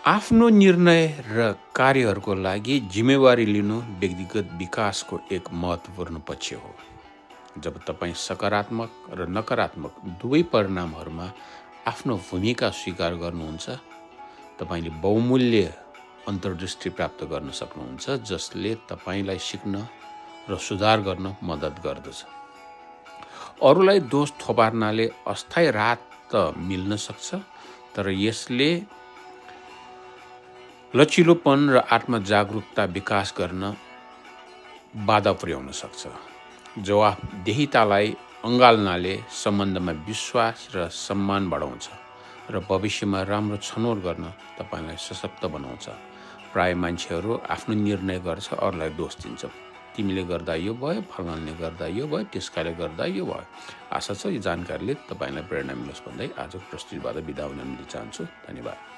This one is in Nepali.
आफ्नो निर्णय र कार्यहरूको लागि जिम्मेवारी लिनु व्यक्तिगत विकासको एक महत्त्वपूर्ण पक्ष हो। जब तपाईँ सकारात्मक र नकारात्मक दुवै परिणामहरूमा आफ्नो भूमिका स्वीकार गर्नुहुन्छ, तपाईँले बहुमूल्य अन्तर्दृष्टि प्राप्त गर्न सक्नुहुन्छ, जसले तपाईँलाई सिक्न र सुधार गर्न मद्दत गर्दछ। अरूलाई दोष थोपार्नाले अस्थायी राहत त मिल्न सक्छ, तर यसले लचिलोपन र आत्मजागरुकता विकास गर्न बाधा पुर्याउन सक्छ। जवाफदेहितालाई अँगाल्नाले सम्बन्धमा विश्वास र सम्मान बढाउँछ र भविष्यमा राम्रो छनौट गर्न तपाईँलाई सशक्त बनाउँछ। प्राय मान्छेहरू आफ्नो निर्णय गर्छ, अरूलाई दोष दिन्छ। तिमीले गर्दा यो भयो, फलानाले गर्दा यो भयो, त्यसकाले गर्दा यो भयो। आशा छ यो जानकारीले तपाईँलाई प्रेरणा मिलोस् भन्दै आजको प्रस्तुतिबाट बिदा हुन चाहन्छु। धन्यवाद।